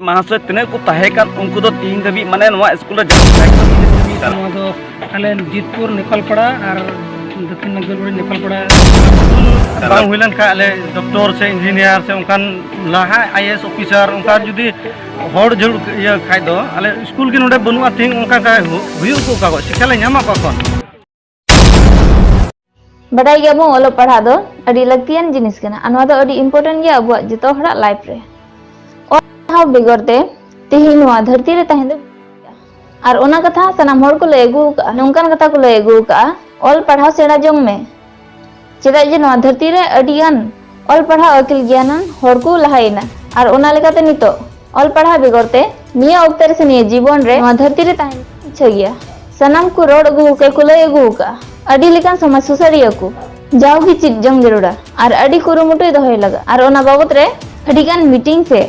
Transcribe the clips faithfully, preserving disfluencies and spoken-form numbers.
ᱢᱟᱦᱟᱥᱚᱭ ᱛᱤᱱᱟᱹᱜ ᱠᱚ ᱛᱟᱦᱮᱸ ᱠᱟᱱ, ᱩᱱᱠᱩ ᱫᱚ ᱛᱤᱦᱤᱧ ᱫᱷᱟᱹᱵᱤᱡ ᱢᱟᱱᱮ ᱱᱚᱣᱟ ᱥᱠᱩᱞ ᱨᱮ ᱡᱚᱵ ᱵᱟᱭ ᱠᱟᱹᱢᱤ ᱠᱟᱱᱟ᱾ ᱱᱚᱣᱟ ᱫᱚ ᱟᱞᱮ ᱡᱤᱛᱯᱩᱨ ᱱᱮᱯᱟᱞᱯᱟᱲᱟ ᱟᱨ ᱫᱚᱠᱷᱤᱱ ᱱᱟᱜᱟᱞᱵᱟᱲᱤ ᱱᱮᱯᱟᱞᱯᱟᱲᱟ᱾ ᱵᱟᱝ ᱦᱩᱭ ᱞᱮᱱᱠᱷᱟᱱ ᱟᱞᱮ ᱰᱚᱠᱴᱚᱨ ᱥᱮ ᱤᱧᱡᱤᱱᱤᱭᱟᱨ ᱥᱮ ᱚᱱᱠᱟᱱ ᱞᱟᱦᱟ ᱟᱭ ᱮ ᱮᱥ ᱚᱯᱷᱤᱥᱟᱨ ᱚᱱᱠᱟ ᱡᱩᱫᱤ ᱦᱚᱲ ᱡᱟᱹᱨᱩᱲ ᱤᱭᱟᱹ ᱠᱷᱟᱡ ᱫᱚ ᱟᱞᱮ ᱥᱠᱩᱞ ᱜᱮ ᱱᱚᱰᱮ ᱵᱟᱹᱱᱩᱜᱼᱟ᱾ ᱛᱤᱦᱤᱧ ᱚᱱᱠᱟ ᱠᱷᱟᱡ ᱦᱩ- ᱦᱩᱭᱩᱜ ᱠᱚ ᱚᱠᱟ ᱠᱷᱚᱡ ᱥᱤᱠᱠᱷᱟ ᱞᱮ ᱧᱟᱢᱟ ᱚᱠᱟ ᱠᱷᱚᱱ? ᱵᱟᱰᱟᱭ ᱜᱮᱭᱟᱵᱚᱱ, ᱚᱞᱚᱜ ᱯᱟᱲᱦᱟᱜ ᱫᱚ ᱟᱹᱰᱤ ᱞᱟᱹᱠᱛᱤᱭᱟᱱ ᱡᱤᱱᱤᱥ ᱠᱟᱱᱟ ᱟᱨ ᱱᱚᱣᱟ ᱫᱚ ᱟᱹᱰᱤ important ᱜᱮᱭᱟ ᱟᱵᱚᱣᱟᱜ ᱡᱚᱛᱚ ᱦᱚᱲᱟᱜ life ᱨᱮ᱾ ᱚᱞ ᱯᱟᱲᱦᱟᱣ ᱵᱮᱜᱚᱨ ᱛᱮ ᱛᱮᱦᱮᱧ ᱱᱚᱣᱟ ᱫᱷᱟᱹᱨᱛᱤ ᱨᱮ ᱛᱟᱦᱮᱸ ᱫᱚ ᱟᱨ ᱚᱱᱟ ᱠᱟᱛᱷᱟ ᱥᱟᱱᱟᱢ ᱦᱚᱲ ᱠᱚ ᱞᱟᱹᱭ ᱟᱹᱜᱩ ᱟᱠᱟᱫᱼᱟ, ᱱᱚᱝᱠᱟᱱ ᱠᱟᱛᱷᱟ ᱠᱚ ᱞᱟᱹᱭ ᱟᱹᱜᱩ ᱟᱠᱟᱫᱼᱟ, "ᱚᱞ ᱯᱟᱲᱦᱟᱣ ᱥᱮᱬᱟ ᱡᱚᱝ ᱢᱮ, ᱪᱮᱫᱟᱜ ᱡᱮ ᱱᱚᱣᱟ ᱫᱷᱟᱹᱨᱛᱤ ᱨᱮ ᱟᱹᱰᱤ ᱜᱟᱱ ᱚᱞ ᱯᱟᱲᱦᱟᱣ ᱟᱹᱠᱤᱞ ᱜᱮᱭᱟᱱᱟᱱ ᱦᱚᱲ ᱠᱚ ᱞᱟᱦᱟᱭᱮᱱᱟ ᱟᱨ ᱚᱱᱟ ᱞᱮᱠᱟᱛᱮ ᱱᱤᱛᱚᱜ ᱚᱞ ᱯᱟᱲᱦᱟᱣ ᱵᱮᱜᱚᱨ ᱛᱮ ᱱᱤᱭᱟᱹ ᱚᱠᱛᱮ ᱨᱮ ᱥᱮ ᱱᱤᱭᱟᱹ ᱡᱤᱵᱚᱱ ᱨᱮ ᱱᱚᱣᱟ ᱫᱷᱟᱹᱨᱛᱤ ᱨᱮ ᱛᱟᱦᱮᱱ ᱤᱪᱪᱷᱟᱹ ᱜᱮᱭᱟ᱾" ᱥᱟᱱᱟᱢ ᱠᱚ ᱨᱚᱲ ᱟᱹᱜᱩ ᱟᱠᱟᱫ ᱠᱚ ᱞᱟᱹᱭ ᱟᱹᱜᱩ ᱟᱠᱟᱫᱼᱟ, ᱟᱹᱰᱤ ᱞᱮᱠᱟᱱ ᱥᱚᱢᱟᱡᱽ ᱥᱩᱥᱟᱹᱨᱤᱭᱟᱹ ᱠᱚ ᱡᱟᱣᱜᱮ ᱪᱮᱫ ᱡᱚᱝ ᱡᱟᱹᱨᱩᱲᱟ ᱟᱨ ᱟᱹᱰᱤ ᱠᱩᱨᱩᱢᱩᱴᱩᱭ ᱫᱚᱦᱚᱭ ᱞᱟᱜᱟᱜᱼᱟ ᱟᱨ ᱚᱱᱟ ᱵᱟᱵᱚᱛ ᱨᱮ ᱟᱹᱰᱤ ᱜᱟᱱ meeting ᱥᱮ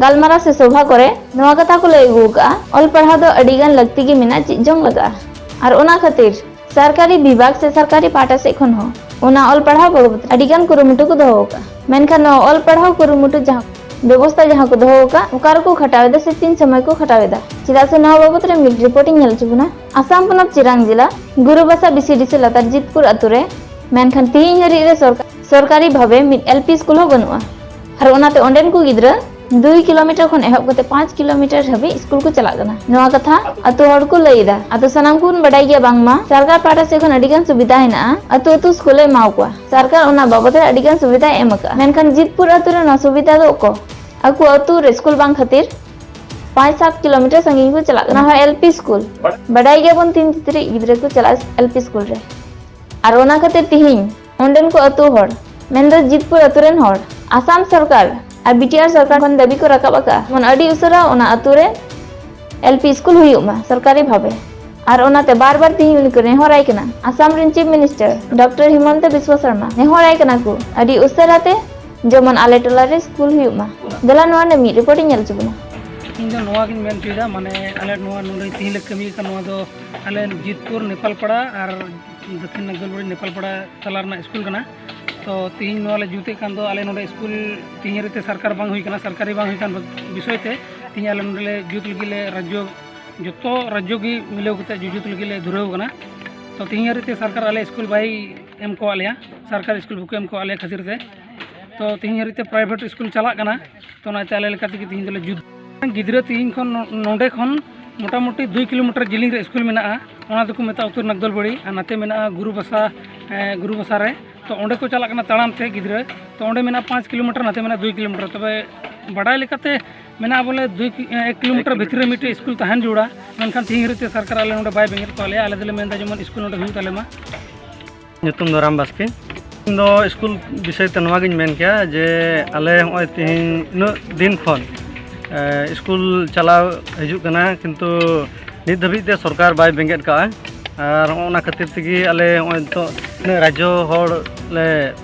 ᱜᱟᱞᱢᱟᱨᱟᱣ ᱥᱮ ᱥᱚᱵᱷᱟ ᱠᱚᱨᱮ ᱱᱚᱣᱟ ᱠᱟᱛᱷᱟ ᱠᱚ ᱞᱟᱹᱭ ᱟᱹᱜᱩ ᱟᱠᱟᱫᱼᱟ, ᱚᱞ ᱯᱟᱲᱦᱟᱣ ᱫᱚ ᱟᱹᱰᱤ ᱜᱟᱱ ᱞᱟᱹᱠᱛᱤ ᱜᱮ ᱢᱮᱱᱟᱜᱼᱟ, ᱪᱮᱫ ᱡᱚᱝ ᱞᱟᱜᱟᱜᱼᱟ᱾ ᱟᱨ ᱚᱱᱟ ᱠᱷᱟᱹᱛᱤᱨ ᱥᱚᱨᱠᱟᱨᱤ ᱵᱤᱵᱷᱟᱜᱽ ᱥᱮ ᱥᱚᱨᱠᱟᱨᱤ ᱯᱟᱦᱴᱟ ᱥᱮᱫ ᱠᱷᱚᱱ ᱦᱚᱸ ᱚᱱᱟ ᱚᱞ ᱯᱟᱲᱦᱟᱣ ᱵᱟᱵᱚᱛ ᱨᱮ ᱟᱹᱰᱤ ᱜᱟᱱ ᱠᱩᱨᱩᱢᱩᱴᱩ ᱠᱚ ᱫᱚᱦᱚ ᱟᱠᱟᱫᱼᱟ, ᱢᱮᱱᱠᱷᱟᱱ ᱱᱚᱣᱟ ᱚᱞ ᱯᱟᱲᱦᱟᱣ ᱠᱩᱨᱩᱢᱩᱴᱩ ᱡᱟᱦᱟᱸ ᱵᱮᱵᱚᱥᱛᱷᱟ ᱡᱟᱦᱟᱸ ᱠᱚ ᱫᱚᱦᱚ ᱟᱠᱟᱫ, ᱚᱠᱟ ᱨᱮᱠᱚ ᱠᱷᱟᱴᱟᱣ ᱮᱫᱟ ᱥᱮ ᱛᱤᱱ ᱥᱚᱢᱚᱭ ᱠᱚ ᱠᱷᱟᱴᱟᱣ ᱮᱫᱟ? ᱪᱮᱫᱟᱜ ᱥᱮ ᱱᱚᱣᱟ ᱵᱟᱵᱚᱛ ᱨᱮ ᱢᱤᱫ report ᱤᱧ ᱧᱮᱞ ᱦᱚᱪᱚ ᱵᱚᱱᱟ᱾ ᱟᱥᱟᱢ ᱯᱚᱱᱚᱛ ᱪᱤᱨᱟᱝ ᱡᱮᱞᱟ ᱜᱩᱨᱩᱵᱟᱥᱟ BCDC ᱞᱟᱛᱟᱨ ᱡᱤᱛᱯᱩᱨ ᱟᱛᱳ ᱨᱮ, ᱢᱮᱱᱠᱷᱟᱱ ᱛᱤᱦᱤᱧ ᱦᱟᱹᱨᱤᱡ ᱨᱮ ᱥᱚᱨᱠᱟᱨ, ᱥᱚᱨᱠᱟᱨᱤ ᱵᱷᱟᱵᱮ ᱢᱤᱫ LP ᱥᱠᱩᱞ ᱦᱚᱸ ᱵᱟᱹᱱᱩᱜᱼᱟ᱾ ᱟᱨ ᱚᱱᱟᱛᱮ ᱚᱸᱰᱮᱱ ᱠᱚ ᱜᱤᱫᱽᱨᱟᱹ ᱫᱩᱭ ᱠᱤᱞᱳᱢᱤᱴᱟᱨ ᱠᱷᱚᱱ ᱮᱦᱚᱵ ᱠᱟᱛᱮ ᱯᱟᱸᱪ ᱠᱤᱞᱳᱢᱤᱴᱟᱨ ᱦᱟᱹᱵᱤᱡ ᱥᱠᱩᱞ ᱠᱚ ᱪᱟᱞᱟᱜ ᱠᱟᱱᱟ᱾ ᱱᱚᱣᱟ ᱠᱟᱛᱷᱟ ᱟᱛᱳ ᱦᱚᱲ ᱠᱚ ᱞᱟᱹᱭ ᱮᱫᱟ᱾ ᱟᱫᱚ ᱥᱟᱱᱟᱢ ᱠᱚᱵᱚᱱ ᱵᱟᱰᱟᱭ ᱜᱮᱭᱟ ᱵᱟᱝᱢᱟ ᱥᱚᱨᱠᱟᱨ ᱯᱟᱦᱴᱟ ᱥᱮᱫ ᱠᱷᱚᱱ ᱟᱹᱰᱤ ᱜᱟᱱ ᱥᱩᱵᱤᱫᱷᱟ ᱦᱮᱱᱟᱜᱼᱟ, ᱟᱛᱳ ᱟᱛᱳ ᱥᱠᱩᱞᱮ ᱮᱢᱟᱣ ᱠᱚᱣᱟ᱾ ᱥᱚᱨᱠᱟᱨ ᱚᱱᱟ ᱵᱟᱵᱚᱛ ᱨᱮ ᱟᱹᱰᱤ ᱜᱟᱱ ᱥᱩᱵᱤᱫᱷᱟᱭ ᱮᱢ ᱟᱠᱟᱫᱼᱟ, ᱢᱮᱱᱠᱷᱟᱱ ᱡᱤᱛᱯᱩᱨ ᱟᱛᱳ ᱨᱮ ᱱᱚᱣᱟ ᱥᱩᱵᱤᱫᱷᱟ ᱫᱚ ᱚᱠᱚ? ᱟᱠᱚ ᱟᱛᱳ ᱨᱮ ᱥᱠᱩᱞ ᱵᱟᱝ ᱠᱷᱟᱹᱛᱤᱨ ᱯᱟᱸᱪ ᱥᱟᱛ ᱠᱤᱞᱳᱢᱤᱴᱟᱨ ᱥᱟᱺᱜᱤᱧ ᱠᱚ ᱪᱟᱞᱟᱜ ᱠᱟᱱᱟ᱾ ᱚᱱᱟ ᱦᱚᱸ LP ᱥᱠᱩᱞ᱾ ᱵᱟᱰᱟᱭ ᱜᱮᱭᱟᱵᱚᱱ ᱛᱤᱱ ᱛᱤᱛᱨᱤᱡ ᱜᱤᱫᱽᱨᱟᱹ ᱠᱚ ᱪᱟᱞᱟᱜᱼᱟ LP ᱥᱠᱩᱞ ᱨᱮ᱾ ᱟᱨ ᱚᱱᱟ ᱠᱷᱟᱹᱛᱤᱨ ᱛᱤᱦᱤᱧ ᱚᱸᱰᱮᱱ ᱠᱚ ᱟᱹᱛᱩ ᱦᱚᱲ, ᱢᱮᱱᱫᱚ ᱡᱤᱛᱯᱩᱨ ᱟᱹᱛᱩ ᱨᱮᱱ ᱦᱚᱲ, ᱟᱥᱟᱢ ᱥᱚᱨᱠᱟᱨ ᱟᱨ BTR ᱥᱚᱨᱠᱟᱨ ᱠᱷᱚᱱ ᱫᱟᱹᱵᱤ ᱠᱚ ᱨᱟᱠᱟᱵ ᱟᱠᱟᱫᱼᱟ, ᱡᱮᱢᱚᱱ ᱟᱹᱰᱤ ᱩᱥᱟᱹᱨᱟ ᱚᱱᱟ ᱟᱹᱛᱩ ᱨᱮ LP ᱥᱠᱩᱞ ᱦᱩᱭᱩᱜ ᱢᱟ ᱥᱚᱨᱠᱟᱨᱤ ᱵᱷᱟᱵᱮ᱾ ᱟᱨ ᱚᱱᱟᱛᱮ ᱵᱟᱨ ᱵᱟᱨ ᱛᱤᱦᱤᱧ ᱩᱱᱤ ᱠᱚ ᱱᱮᱦᱚᱨᱟᱭ ᱠᱟᱱᱟ, ᱟᱥᱟᱢ ᱨᱮᱱ Chief Minister ᱰᱚᱠᱴᱚᱨ ᱦᱤᱢᱚᱱᱛᱚ ᱵᱤᱥᱣᱟ ᱥᱚᱨᱢᱟ ᱱᱮᱦᱚᱨᱟᱭ ᱠᱟᱱᱟ ᱠᱚ ᱟᱹᱰᱤ ᱩᱥᱟᱹᱨᱟ ᱛᱮ ᱡᱮᱢᱚᱱ ᱟᱞᱮ ᱴᱚᱞᱟ ᱨᱮ ᱥᱠᱩᱞ ᱦᱩᱭᱩᱜ ᱢᱟ᱾ ᱫᱮᱞᱟ ᱱᱚᱣᱟ ᱨᱮᱱᱟᱜ ᱢᱤᱫ report ᱤᱧ ᱧᱮᱞ ᱦᱚᱪᱚ ᱵᱚᱱᱟ᱾ ᱤᱧ ᱫᱚ ᱱᱚᱣᱟ ᱜᱤᱧ ᱢᱮᱱ ᱦᱚᱪᱚᱭᱮᱫᱟ, ᱢᱟᱱᱮ ᱟᱞᱮ ᱱᱚᱣᱟ ᱱᱚᱰᱮ ᱛᱤᱦᱤᱧ ᱞᱮ ᱠᱟᱹᱢᱤ ᱠᱟᱱ, ᱱᱚᱣᱟ ᱫᱚ ᱟᱞᱮ ᱡᱤᱛᱯᱩᱨ ᱱᱮᱯᱟᱞ ᱯᱟᱲᱟ ᱟᱨ ᱫᱚᱠᱷᱤᱱ ᱱᱟᱜᱟᱞᱵᱟᱲᱤ ᱱᱮᱯᱟᱞ ᱯᱟᱲᱟ ᱛᱟᱞᱟ ᱨᱮᱱᱟᱜ ᱥᱠᱩᱞ ᱠᱟᱱᱟ᱾ ᱛᱚ ᱛᱤᱦᱤᱧ ᱱᱚᱣᱟ ᱞᱮ ᱡᱩᱛᱮᱫ ᱠᱟᱱ ᱫᱚ ᱟᱞᱮ ᱱᱚᱰᱮ ᱥᱠᱩᱞ ᱛᱤᱦᱤᱧ ᱨᱮᱛᱮ ᱥᱚᱨᱠᱟᱨ ᱵᱟᱝ ᱦᱩᱭ ᱠᱟᱱᱟ, ᱥᱚᱨᱠᱟᱨᱤ ᱵᱟᱝ ᱦᱩᱭ ᱠᱟᱱ ᱵᱤᱥᱚᱭ ᱛᱮ ᱛᱮᱦᱮᱧ ᱟᱞᱮ ᱱᱚᱰᱮ ᱞᱮ ᱡᱩᱛ ᱞᱟᱹᱜᱤᱫ ᱞᱮ ᱨᱟᱡᱽᱡᱚ, ᱡᱚᱛᱚ ᱨᱟᱡᱽᱡᱚ ᱜᱮ ᱢᱤᱞᱟᱹᱣ ᱠᱟᱛᱮ ᱡᱩᱡᱩᱛ ᱞᱟᱹᱜᱤᱫ ᱞᱮ ᱫᱷᱩᱨᱟᱹᱣ ᱠᱟᱱᱟ᱾ ᱛᱚ ᱛᱮᱦᱮᱧ ᱦᱟᱹᱨᱤᱡ ᱛᱮ ᱥᱚᱨᱠᱟᱨ ᱟᱞᱮ ᱥᱠᱩᱞ ᱵᱟᱭ ᱮᱢ ᱠᱚᱣᱟᱜ ᱞᱮᱭᱟ, ᱥᱚᱨᱠᱟᱨ ᱥᱠᱩᱞ ᱵᱟᱠᱚ ᱮᱢ ᱠᱚᱣᱟᱜ ᱞᱮᱭᱟ ᱠᱷᱟᱹᱛᱤᱨ ᱛᱮ, ᱛᱚ ᱛᱮᱦᱮᱧ ᱦᱟᱹᱨᱤᱡ ᱛᱮ ᱯᱨᱟᱭᱵᱷᱮᱴ ᱥᱠᱩᱞ ᱪᱟᱞᱟᱜ ᱠᱟᱱᱟ᱾ ᱛᱚ ᱚᱱᱟᱛᱮ ᱟᱞᱮ ᱞᱮᱠᱟ ᱛᱮᱜᱮ ᱛᱮᱦᱮᱧ ᱫᱚᱞᱮ ᱡᱩᱛ᱾ ᱜᱤᱫᱽᱨᱟᱹ ᱛᱮᱦᱮᱧ ᱠᱷᱚᱱ ᱱᱚ-, ᱱᱚᱰᱮ ᱠᱷᱚᱱ ᱢᱚᱴᱟᱢᱩᱴᱤ ᱫᱩᱭ ᱠᱤᱞᱳᱢᱤᱴᱟᱨ ᱡᱮᱞᱮᱧ ᱨᱮ ᱥᱠᱩᱞ ᱢᱮᱱᱟᱜᱼᱟ, ᱚᱱᱟ ᱫᱚᱠᱚ ᱢᱮᱛᱟᱜᱼᱟ ᱩᱛᱛᱚᱨ ᱱᱟᱜᱫᱚᱞᱵᱟᱲᱤ, ᱟᱨ ᱱᱟᱛᱮ ᱢᱮᱱᱟᱜᱼᱟ ᱜᱩᱨᱩ ᱵᱟᱥᱟ, ᱮᱸ, ᱜᱩᱨᱩ ᱵᱟᱥᱟ ᱨᱮ᱾ ᱛᱚ ᱚᱸᱰᱮ ᱠᱚ ᱪᱟᱞᱟᱜ ᱠᱟᱱᱟ ᱛᱟᱲᱟᱢ ᱛᱮ ᱜᱤᱫᱽᱨᱟᱹ, ᱛᱚ ᱚᱸᱰᱮ ᱢᱮᱱᱟᱜᱼᱟ ᱯᱟᱸᱪ ᱠᱤᱞᱳᱢᱤᱴᱟᱨ, ᱱᱟᱛᱮ ᱢᱮᱱᱟᱜᱼᱟ ᱫᱩᱭ ᱠᱤᱞᱳᱢᱤᱴᱟᱨ᱾ ᱛᱚᱵᱮ ᱵᱟᱰᱟᱭ ᱞᱮᱠᱟᱛᱮ ᱢᱮᱱᱟᱜᱼᱟ ᱵᱚᱞᱮ ᱫᱩᱭ ᱠᱤ-, ᱮᱸ, ᱮᱠ ᱠᱤᱞᱳᱢᱤᱴᱟᱨ ᱵᱷᱤᱛᱨᱤ ᱨᱮ ᱢᱤᱫᱴᱮᱡ ᱥᱠᱩᱞ ᱛᱟᱦᱮᱱ ᱡᱟᱹᱨᱩᱲᱟ, ᱢᱮᱱᱠᱷᱟᱱ ᱛᱮᱦᱮᱧ ᱦᱟᱹᱨᱤᱡ ᱛᱮ ᱥᱚᱨᱠᱟᱨ ᱟᱞᱮ ᱱᱚᱰᱮ ᱵᱟᱭ ᱵᱮᱸᱜᱮᱫ ᱠᱚᱣᱟ ᱞᱮᱭᱟ᱾ ᱟᱞᱮ ᱫᱚᱞᱮ ᱢᱮᱱᱫᱟ ᱡᱮᱢᱚᱱ ᱥᱠᱩᱞ ᱱᱚᱰᱮ ᱦᱩᱭᱩᱜ ᱛᱟᱞᱮ ᱢᱟ᱾ ᱧᱩᱛᱩᱢ ᱫᱚ ᱨᱟᱢ ᱵᱟᱥᱠᱮ᱾ ᱤᱧ ᱫᱚ ᱥᱠᱩᱞ ᱵᱤᱥᱚᱭ ᱛᱮ ᱱᱚᱣᱟ ᱜᱤᱧ ᱢᱮᱱ ᱠᱮᱭᱟ ᱡᱮ ᱟᱞᱮ ᱦᱚᱸᱜᱼᱚᱭ ᱛᱮᱦᱮᱧ ᱩᱱᱟᱹᱜ ᱫᱤᱱ ᱠᱷᱚᱱ, ᱮ, ᱥᱠᱩᱞ ᱪᱟᱞᱟᱣ ᱦᱤᱡᱩᱜ ᱠᱟᱱᱟ, ᱠᱤᱱᱛᱩ ᱱᱤᱛ ᱫᱷᱟᱹᱵᱤᱡ ᱛᱮ ᱥᱚᱨᱠᱟᱨ ᱵᱟᱭ ᱵᱮᱸᱜᱮᱫ ᱠᱟᱜᱼᱟ᱾ ᱟᱨ ᱦᱚᱸᱜᱼᱚ ᱚᱱᱟ ᱠᱷᱟᱹᱛᱤᱨ ᱛᱮᱜᱮ ᱟᱞᱮ ᱦᱚᱸᱜᱼᱚᱭ ᱱᱤᱛᱚᱜ ᱩᱱᱟᱹᱜ ᱨᱟᱡᱽᱡᱚ ᱦᱚᱲ ᱞᱮ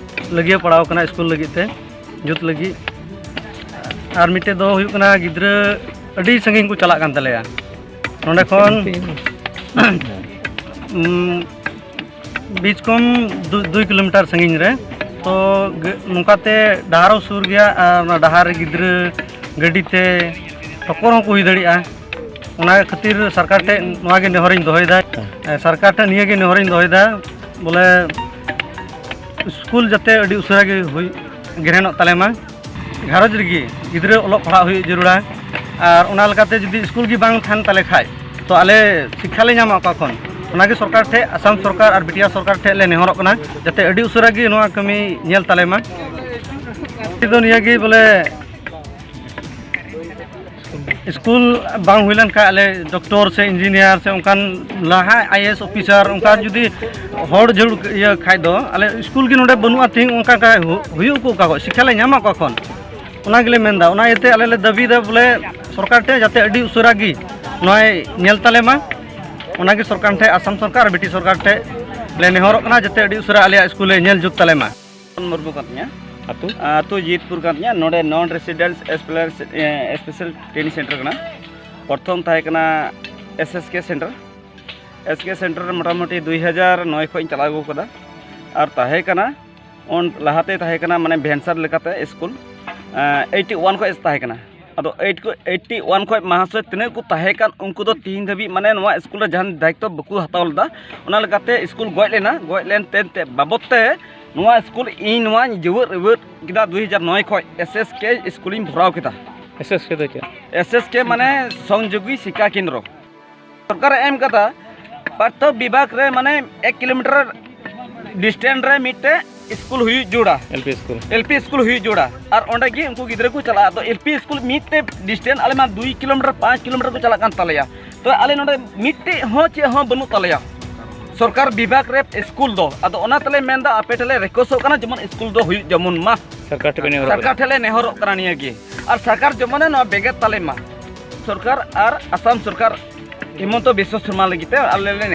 ᱞᱟᱹᱜᱤᱭᱟᱹ ᱯᱟᱲᱟᱣ ᱠᱟᱱᱟ ᱥᱠᱩᱞ ᱞᱟᱹᱜᱤᱫ ᱛᱮ, ᱡᱩᱛ ᱞᱟᱹᱜᱤᱫ᱾ ᱟᱨ ᱢᱤᱫᱴᱮᱡ ᱫᱚ ᱦᱩᱭᱩᱜ ᱠᱟᱱᱟ ᱜᱤᱫᱽᱨᱟᱹ ᱟᱹᱰᱤ ᱥᱟᱺᱜᱤᱧ ᱠᱚ ᱪᱟᱞᱟᱜ ᱠᱟᱱ ᱛᱟᱞᱮᱭᱟ ᱱᱚᱸᱰᱮ ᱠᱷᱚᱱ᱾ ᱩᱢ, ᱵᱤᱡᱽ ᱠᱚᱢ ᱫᱩ-, ᱫᱩᱭ ᱠᱤᱞᱳᱢᱤᱴᱟᱨ ᱥᱟᱺᱜᱤᱧ ᱨᱮ᱾ ᱛᱚ ᱜᱟᱹ-, ᱱᱚᱝᱠᱟᱛᱮ ᱰᱟᱦᱟᱨ ᱦᱚᱸ ᱥᱩᱨ ᱜᱮᱭᱟ ᱟᱨ ᱚᱱᱟ ᱰᱟᱦᱟᱨ ᱨᱮ ᱜᱤᱫᱽᱨᱟᱹ ᱜᱟᱹᱰᱤ ᱛᱮ ᱴᱷᱚᱠᱚᱨ ᱦᱚᱸᱠᱚ ᱦᱩᱭ ᱫᱟᱲᱮᱭᱟᱜᱼᱟ᱾ ᱚᱱᱟ ᱠᱷᱟᱹᱛᱤᱨ ᱥᱚᱨᱠᱟᱨ ᱴᱷᱮᱱ ᱱᱚᱣᱟ ᱜᱮ ᱱᱮᱦᱚᱨᱤᱧ ᱫᱚᱦᱚᱭᱮᱫᱟ, ᱮ, ᱥᱚᱨᱠᱟᱨ ᱴᱷᱮᱱ ᱱᱤᱭᱟᱹ ᱜᱮ ᱱᱮᱦᱚᱨᱤᱧ ᱫᱚᱦᱚᱭᱮᱫᱟ ᱵᱚᱞᱮ ᱥᱠᱩᱞ ᱡᱟᱛᱮ ᱟᱹᱰᱤ ᱩᱥᱟᱹᱨᱟ ᱜᱮ ᱦᱩᱭ, ᱜᱨᱮᱦᱚᱱᱚᱜ ᱛᱟᱞᱮ ᱢᱟ᱾ ᱜᱷᱟᱨᱚᱸᱡᱽ ᱨᱮᱜᱮ ᱜᱤᱫᱽᱨᱟᱹ ᱚᱞᱚᱜ ᱯᱟᱲᱦᱟᱜ ᱦᱩᱭᱩᱜ ᱡᱟᱹᱨᱩᱲᱟ᱾ ᱟᱨ ᱚᱱᱟ ᱞᱮᱠᱟᱛᱮ ᱡᱩᱫᱤ ᱥᱠᱩᱞ ᱜᱮ ᱵᱟᱝ ᱛᱟᱦᱮᱱ ᱛᱟᱞᱮ ᱠᱷᱟᱡ, ᱛᱚ ᱟᱞᱮ ᱥᱤᱠᱠᱷᱟ ᱞᱮ ᱧᱟᱢᱟ ᱚᱠᱟ ᱠᱷᱚᱱ? ᱚᱱᱟᱜᱮ ᱥᱚᱨᱠᱟᱨ ᱴᱷᱮᱡ, ᱟᱥᱟᱢ ᱥᱚᱨᱠᱟᱨ ᱟᱨ ᱵᱤᱴᱤᱭᱟ ᱥᱚᱨᱠᱟᱨ ᱴᱷᱮᱡ ᱞᱮ ᱱᱮᱦᱚᱨᱚᱜ ᱠᱟᱱᱟ, ᱡᱟᱛᱮ ᱟᱹᱰᱤ ᱩᱥᱟᱹᱨᱟ ᱜᱮ ᱱᱚᱣᱟ ᱠᱟᱹᱢᱤ ᱧᱮᱞ ᱛᱟᱞᱮ ᱢᱟ᱾ ᱫᱚ ᱱᱤᱭᱟᱹᱜᱮ ᱵᱚᱞᱮ, ᱥᱠᱩᱞ ᱵᱟᱝ ᱦᱩᱭ ᱞᱮᱱᱠᱷᱟᱱ ᱟᱞᱮ ᱰᱚᱠᱴᱚᱨ ᱥᱮ ᱤᱧᱡᱤᱱᱤᱭᱟᱨ ᱥᱮ ᱚᱱᱠᱟᱱ ᱞᱟᱦᱟ ᱟᱭ ᱮ ᱮᱥ ᱚᱯᱷᱤᱥᱟᱨ ᱚᱱᱠᱟ ᱡᱩᱫᱤ ᱦᱚᱲ ᱡᱟᱹᱨᱩᱲ ᱤᱭᱟᱹ ᱠᱷᱟᱡ ᱫᱚ, ᱟᱞᱮ ᱥᱠᱩᱞ ᱜᱮ ᱱᱚᱰᱮ ᱵᱟᱹᱱᱩᱜᱼᱟ᱾ ᱛᱮᱦᱮᱧ ᱚᱱᱠᱟ ᱠᱟ-, ᱦᱩ-, ᱦᱩᱭᱩᱜ ᱠᱚ ᱚᱠᱟ ᱠᱷᱚᱱ? ᱥᱤᱠᱠᱷᱟ ᱞᱮ ᱧᱟᱢᱟ ᱚᱠᱟ ᱠᱷᱚᱱ? ᱚᱱᱟ ᱜᱮᱞᱮ ᱢᱮᱱᱫᱟ᱾ ᱚᱱᱟ ᱤᱭᱟᱹᱛᱮ ᱟᱞᱮ ᱞᱮ ᱫᱟᱹᱵᱤᱭᱮᱫᱟ ᱵᱚᱞᱮ ᱥᱚᱨᱠᱟᱨ ᱴᱷᱮᱱ ᱡᱟᱛᱮ ᱟᱹᱰᱤ ᱩᱥᱟᱹᱨᱟ ᱜᱮ ᱱᱚᱣᱟᱭ ᱧᱮᱞ ᱛᱟᱞᱮ ᱢᱟ᱾ ᱚᱱᱟᱜᱮ ᱥᱚᱨᱠᱟᱨ ᱴᱷᱮᱱ, ᱟᱥᱟᱢ ᱥᱚᱨᱠᱟᱨ ᱟᱨ ᱵᱤᱴᱤᱥ ᱥᱚᱨᱠᱟᱨ ᱴᱷᱮᱱ ᱞᱮ ᱱᱮᱦᱚᱨᱚᱜ ᱠᱟᱱᱟ ᱡᱟᱛᱮ ᱟᱹᱰᱤ ᱩᱥᱟᱹᱨᱟ ᱟᱞᱮᱭᱟᱜ ᱥᱠᱩᱞᱮ ᱧᱮᱞ ᱡᱩᱛ ᱛᱟᱞᱮ ᱢᱟ᱾ ᱢᱩᱨᱢᱩ ᱠᱟᱱ ᱛᱤᱧᱟ᱾ ᱟᱹᱛᱩ? ᱟᱹᱛᱩ ᱡᱤᱛᱯᱩᱨ ᱠᱟᱱ ᱛᱤᱧᱟ᱾ ᱱᱚᱰᱮ ᱱᱚᱱ ᱨᱮᱥᱤᱰᱮᱱᱥ ᱮᱥᱯᱮᱥᱟᱞ, ᱮ, ᱮᱥᱯᱮᱥᱟᱞ ᱴᱨᱮᱱᱤᱝ ᱥᱮᱱᱴᱟᱨ ᱠᱟᱱᱟ᱾ ᱯᱨᱚᱛᱷᱚᱢ ᱛᱟᱦᱮᱸ ᱠᱟᱱᱟ S S K centre. S K centre ᱨᱮ ᱢᱚᱴᱟᱢᱩᱴᱤ ᱫᱩᱭ ᱦᱟᱡᱟᱨ ᱱᱚᱭ ᱠᱷᱚᱱ ᱤᱧ ᱪᱟᱞᱟᱣ ᱟᱹᱜᱩ ᱟᱠᱟᱫᱟ᱾ ᱟᱨ ᱛᱟᱦᱮᱸ ᱠᱟᱱᱟ, ᱩᱱ ᱞᱟᱦᱟᱛᱮ ᱛᱟᱦᱮᱸ ᱠᱟᱱᱟ ᱢᱟᱱᱮ ᱵᱷᱮᱱᱥᱟᱨ ᱞᱮᱠᱟᱛᱮ ᱥᱠᱩᱞ, ᱮ, ᱮᱭᱤᱴᱤ ᱳᱣᱟᱱ ᱠᱷᱚᱱ ᱛᱟᱦᱮᱸ ᱠᱟᱱᱟ᱾ ᱟᱫᱚ ᱮᱭᱤᱴ ᱠᱚ, ᱮᱭᱤᱴᱴᱤ ᱳᱣᱟᱱ ᱠᱷᱚᱱ ᱢᱟᱦᱟᱥᱚᱭ ᱛᱤᱱᱟᱹᱜ ᱠᱚ ᱛᱟᱦᱮᱸ ᱠᱟᱱ, ᱩᱱᱠᱩ ᱫᱚ ᱛᱤᱦᱤᱧ ᱫᱷᱟᱹᱵᱤᱡ ᱢᱟᱱᱮ ᱱᱚᱣᱟ ᱥᱠᱩᱞ ᱨᱮ ᱡᱟᱦᱟᱱ ᱫᱟᱭᱤᱛᱛᱚ ᱵᱟᱠᱚ ᱦᱟᱛᱟᱣ ᱞᱮᱫᱟ᱾ ᱚᱱᱟ ᱞᱮᱠᱟᱛᱮ ᱥᱠᱩᱞ ᱜᱚᱡ ᱞᱮᱱᱟ᱾ ᱜᱚᱡ ᱞᱮᱱ ᱛᱮ, ᱛᱮ ᱵᱟᱵᱚᱫ ᱛᱮ ᱱᱚᱣᱟ ᱥᱠᱩᱞ ᱤᱧ ᱱᱚᱣᱟᱧ ᱡᱮᱣᱮᱫ ᱨᱮᱣᱮᱫ ᱠᱮᱫᱟ ᱫᱩ ᱦᱟᱡᱟᱨ ᱱᱚᱭ ᱠᱷᱚᱱ᱾ ᱮᱥ ᱮᱥ ᱠᱮ ᱥᱠᱩᱞᱤᱧ ᱵᱷᱚᱨᱟᱣ ᱠᱮᱫᱟ᱾ ᱮᱥ ᱮᱥ ᱠᱮ ᱫᱚ ᱪᱮᱫ? ᱮᱥ ᱮᱥ ᱠᱮ ᱢᱟᱱᱮ ᱥᱚᱝᱡᱳᱜᱤ ᱥᱤᱠᱠᱷᱟ ᱠᱮᱱᱫᱨᱚ᱾ ᱥᱚᱨᱠᱟᱨᱮ ᱮᱢ ᱠᱟᱫᱟ, ᱯᱨᱚᱛᱛᱮᱠ ᱵᱤᱵᱷᱟᱜᱽ ᱨᱮ ᱢᱟᱱᱮ ᱮᱠ ᱠᱤᱞᱳᱢᱤᱴᱟᱨ ᱰᱤᱥᱴᱮᱱᱥ ᱨᱮ ᱢᱤᱫᱴᱮᱡ ᱥᱠᱩᱞ ᱦᱩᱭᱩᱜ ᱡᱟᱹᱨᱩᱲᱟ᱾ L P school. L P school ᱦᱩᱭᱩᱜ ᱡᱟᱹᱨᱩᱲᱟ᱾ ᱟᱨ ᱚᱸᱰᱮ ᱜᱮ ᱩᱱᱠᱩ ᱜᱤᱫᱽᱨᱟᱹ ᱠᱚ ᱪᱟᱞᱟᱜᱼᱟ᱾ ᱟᱫᱚ ᱮᱞ ᱯᱤ ᱥᱠᱩᱞ ᱢᱤᱫᱴᱮᱡ ᱰᱤᱥᱴᱮᱱᱥ ᱟᱞᱮ ᱢᱟ ᱫᱩᱭ ᱠᱤᱞᱳᱢᱤᱴᱟᱨ, ᱯᱟᱸᱪ ᱠᱤᱞᱳᱢᱤᱴᱟᱨ ᱠᱚ ᱪᱟᱞᱟᱜ ᱠᱟᱱ ᱛᱟᱞᱮᱭᱟ᱾ ᱛᱚ ᱟᱞᱮ ᱱᱚᱰᱮ ᱢᱤᱫᱴᱮᱡ ᱦᱚᱸ ᱪᱮᱫ ᱦᱚᱸ ᱵᱟᱹᱱᱩᱜ ᱛᱟᱞᱮᱭᱟ ᱥᱚᱨᱠᱟᱨ ᱵᱤᱵᱷᱟᱜᱽ ᱨᱮ ᱥᱠᱩᱞ ᱫᱚ᱾ ᱟᱫᱚ ᱚᱱᱟ ᱛᱮᱞᱮ ᱢᱮᱱᱫᱟ, ᱟᱯᱮ ᱴᱷᱮᱱ ᱞᱮ ᱨᱤᱠᱩᱭᱮᱥᱴᱚᱜ ᱠᱟᱱᱟ, ᱡᱮᱢᱚᱱ ᱥᱠᱩᱞ ᱫᱚ ᱦᱩᱭᱩᱜ ᱡᱮᱢᱚᱱ ᱢᱟ᱾ ᱥᱚᱨᱠᱟᱨ ᱴᱷᱮᱱ ᱯᱮ ᱱᱮᱦᱚᱨᱚᱜ ᱥᱚᱨᱠᱟᱨ ᱠᱟᱱᱟ᱾ ᱴᱷᱮᱱ ᱞᱮ ᱱᱮᱦᱚᱨᱚᱜ ᱠᱟᱱᱟ ᱱᱤᱭᱟᱹ ᱜᱮ᱾ ᱟᱨ ᱥᱚᱨᱠᱟᱨ ᱡᱮᱢᱚᱱᱮ ᱱᱚᱣᱟ ᱵᱮᱸᱜᱮᱫ ᱛᱟᱞᱮ ᱢᱟ᱾ ᱥᱚᱨᱠᱟᱨ ᱟᱨ ᱟᱥᱟᱢ ᱥᱚᱨᱠᱟᱨ ᱦᱤᱢᱚᱱᱛᱚ ᱵᱤᱥᱣᱚ ᱥᱚᱨᱢᱟ ᱞᱟᱹᱜᱤᱫ ᱛᱮ ᱟᱞᱮ ᱞᱮ